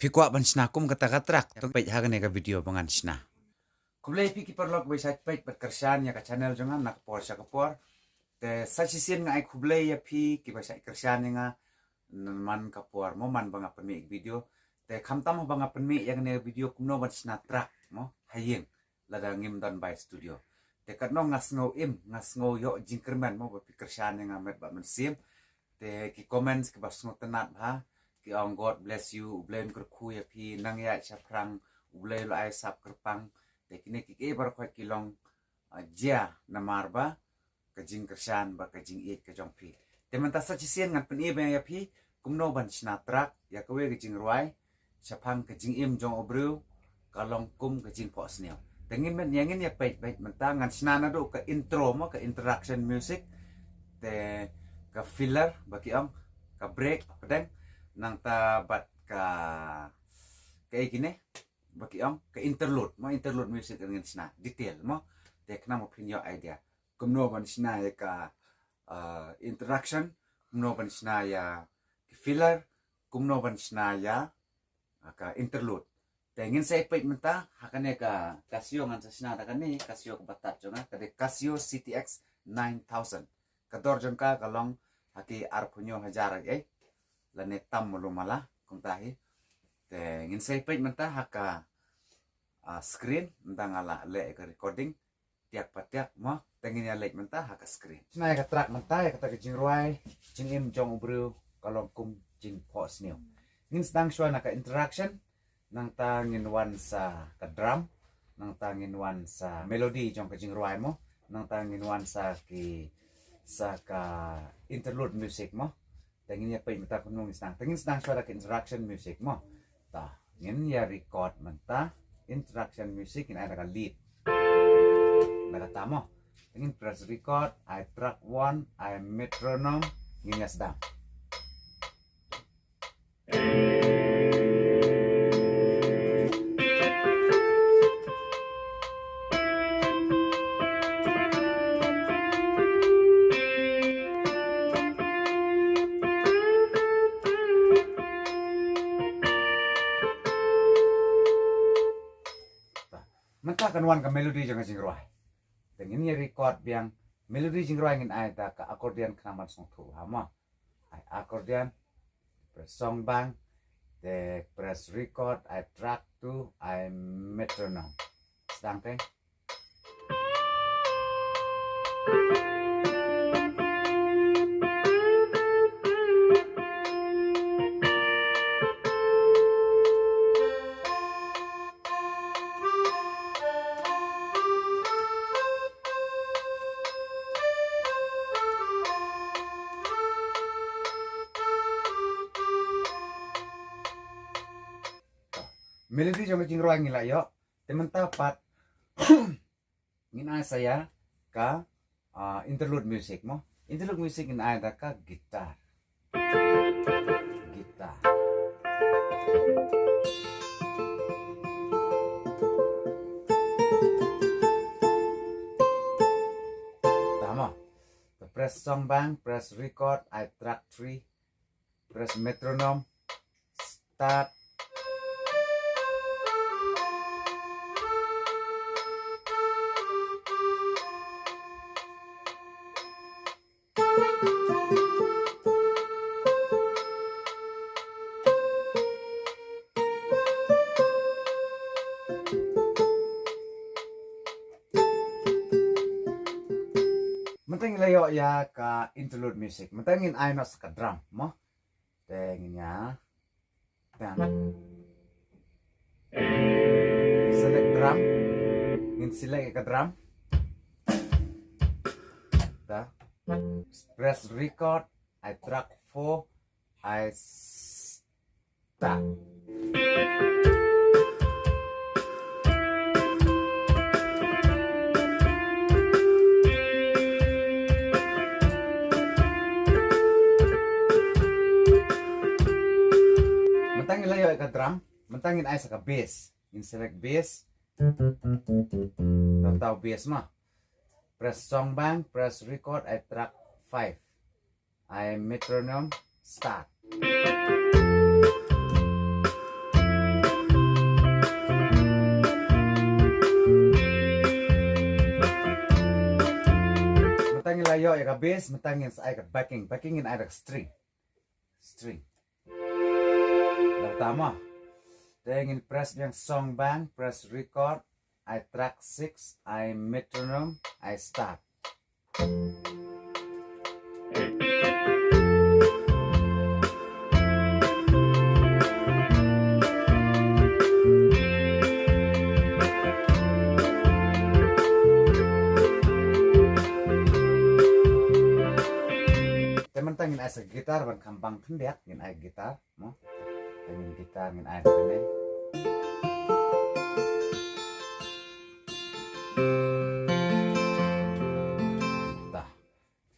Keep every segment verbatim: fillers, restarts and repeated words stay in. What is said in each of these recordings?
Phi kwah ban shna kum kata ka track, to peit ha kane ka video ba ngan shna. Khublei phi ki paralok ba shait peit bad kyrshan ïa ka channel jong nga na ka por sha ka por. Te sa shisien nga ai khublei ïa phi ki ba shait kyrshan ïa nga man ka por mo, man ba nga pynmih video. Te khamtam ba nga pynmih ïa kane video kumno ban shna track mo ha ïing lada ngim don bai studio. Te katno nga sngew im, nga sngew ïoh jingkyrmen mo ba phi kyrshan ïa nga met bad mynsiem. Te ki comments ki ba sngewtynnat bha, ki ong God bless you, U Blei un kyrkhu ïa phi, nang ïaid shaphrang, U Blei u la ai sap kyrpang. Te kine kiei kiei baroh ki long, ah, jia namar ba ka jingkyrshan bad ka jingïeit ka jong phi. Te mynta sa shisien ngan pyni biang ïa phi kumno ban shna track ïa kawei ka jingrwai shaphang ka jingim jong u briew ka long kum ka jingphohsniew. Te ngin met ïa ngin ïa peit peit mynta, ngan shna naduh ka intro mo, ka introduction music, te ka filler ba ki ong, ka break pdeng, nangta bad ka, kaei kine ba ki ong, ka interlude mo, interlude music ngin shna detail mo. Te khnang ba phin ïoh idea kumno ban shna ïa ka, ah, introduction, kumno ban shna ïa ki filler, kumno ban shna ïa, ah, ka interlude. Te ngin sa ïa peit mynta ha kane ka Casio, ngan sa shna da kane Casio kaba tad jong nga, ka dei Casio C T X nine thousand. Ka dor jong ka ka long ha ki arphew hynñiew hajar ei ei, lane tam malu mala kumta hi. Te ngin sa ïa peit mynta ha ka, ah, screen, mynta nga la leh ka recording tiak pa tiak mo. Te ngin ïa leit mynta ha ka screen. Shna ïa ka track mynta, ïa kata ka jingrwai, jingim jong u briew ka long kum jingphohsniew. Ngin sdang shuwa na ka introduction, nangta ngin wan sa ka drum, nangta ngin wan sa melody jong ka jingrwai mo, nangta ngin wan sa ki, sa ka interlude music mo. Te ngin ïa peit mynta kumno ngin sdang. Te ngin sdang shuwa da ka introduction music mo. Ta, ngin ïa record mynta introduction music, ngin ai da ka lead. Da kata mo. Te ngin press record, ai track one, ai metronome, ngin ïa sdang. Mynta kan wan ka melody jong ka jingrwai. Te ngin ïa record biang melody jingrwai, ngin ai da ka accordion khnang ban sngewthuh bha mo. Ai accordion, press song bang, te press record, ai track two, ai metronome. Sdang te. Melody jong ka jingrwai ngi la ïoh. Te mynta pat ngin ai sa ïa ka, ah, interlude music mo. Interlude music ngin ai da ka guitar. Guitar. Ta mo. Te press song bang, press record, ai track three, press metronome, start. Mynta ngi la ïoh ïa ka interlude music. Mynta ngin ai noh sa ka drum mo. Te ngin ïa, te select drum. Ngin select ka drum. Ta press record, ai track four, ai start. Mynta ngi la ïoh ka drum, mynta ngin ai sa ka bass. Ngin select bass. Tau bass mo. Press song bang, press record, ai track five. Ai metronome, start. Tang ngi la ïoh ïa ka bass, mynta ngin sa ai ka backing. Backing ngin ai da ka string. String. Dah tama. Te ngin press biang song bang, press record, ai track six, ai metronome, ai start. Te mynta ngin ai sa guitar ban kham bang khyndiat, ngin ai guitar, mo. Te ngin guitar ngin ai sa ne. Dah.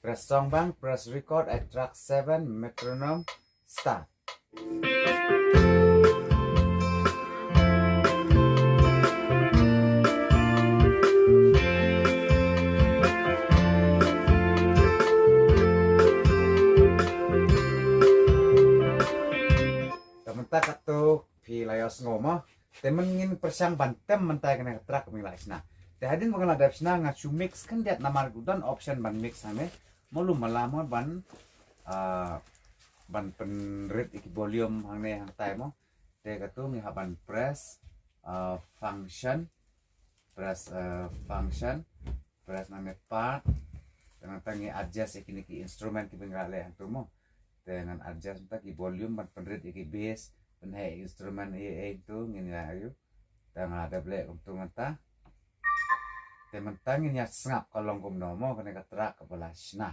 Press song bang, press record, ai track seven, metronome, start. Te mynta katto phi la ïohsngew mo. Te mynta ngin pyrshang ban tem mynta ïa kane ka track ba ngi la shna. Te hadien ba ngi la dep shna nga shu mix khyndiat namar u don option ban mix hangne. Mo lum mala mo ban, ah, ban pynrit ïa ki volume hangne hangtai mo. Te katto ngi hap ban press, ah, function, press, ah, function, press nangne part. Te nangta ngi adjust ïa kine ki instrument kiba ngi la leh hangto mo. Te ngan adjust mynta ki volume ban pynrit ïa ki bass, pynheh instrument ei ei hangto ngin ïa ïoh. Te nga dep leh kumto mynta. Te mynta ngin ïa sngap ka long kumno mo kane ka track kaba la shna.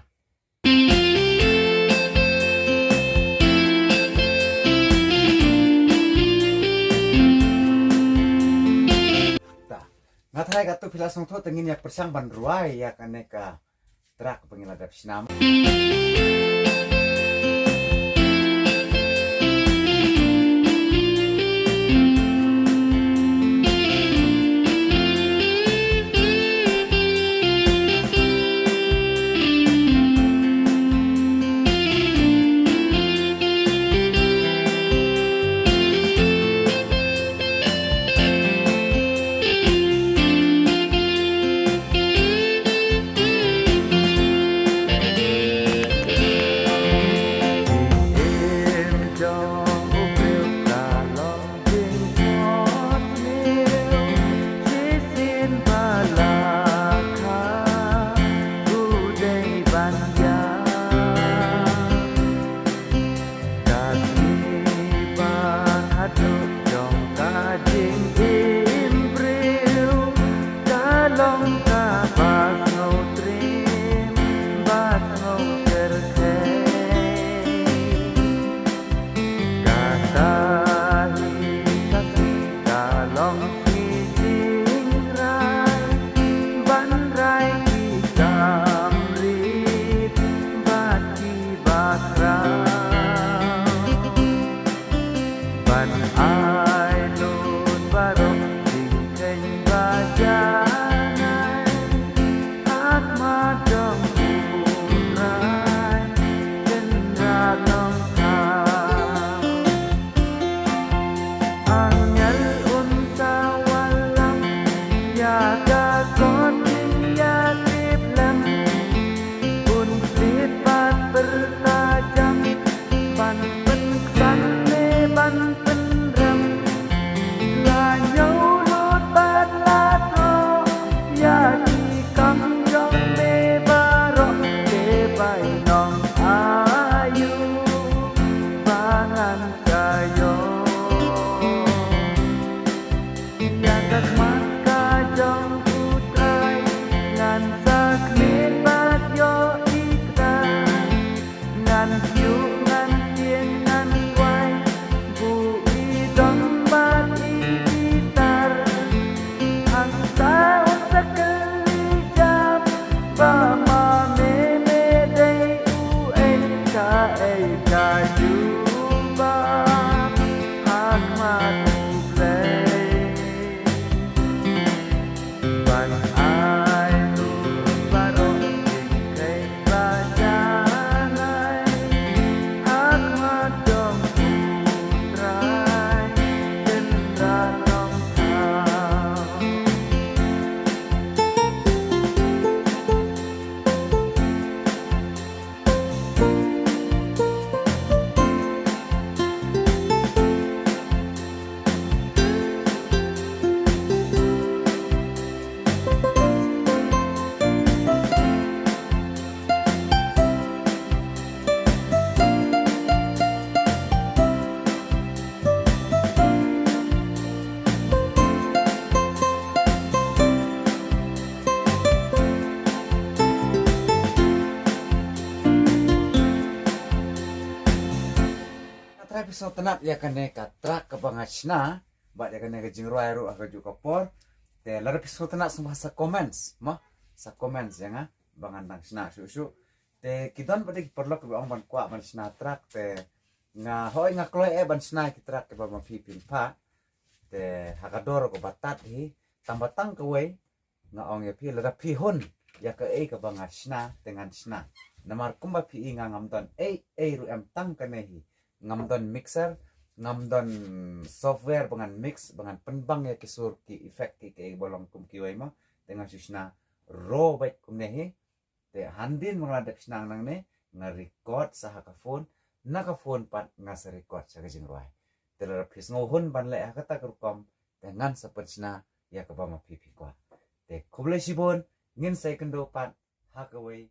Ta. Nga tharai katto phi la sngewthuh, te ngin ïa pyrshang ban rwai ïa kane ka track ba ngi la dep shna. Sngewtynnat ïa kane ka track kaba nga shna bad ïa kane ka jingrwai ruh ha kajuh ka por. Te lada phi sngewtynnat sngewbha sa comments mo, sa comments ïa nga ba ngan dang shna shuh shuh. Te ki don pat de ki paralok kiba ong ban kwah ban shna track, te nga hoi nga kloi eh ban shna ki track kiba ma phi phin phah. Te ha ka dor kaba tad hi, tang ba tang kawei nga ong ïa phi, lada phi hun ïa kaei kaba nga shna te ngan shna. Namar kumba phi i nga ngam don ei ei ruh em tang kane hi. Ngam don mixer, ngam don software ba ngan mix, ba ngan pynbang ïa ki sur, ki effect, ki kaei ba long kum kiwei mo. Te nga shu shna raw beit kumne hi. Te hadien ba nga la dep shna nangne, nga record sa ha ka phone, na ka phone pat nga sa record sa ka jingrwai. Te lada phi sngew hun ban leh ha kata ka rukom, te ngan sa pynshna ïa kaba ma phi phi kwah. Te khublei shibun, ngin sa ïakynduh pat ha kawei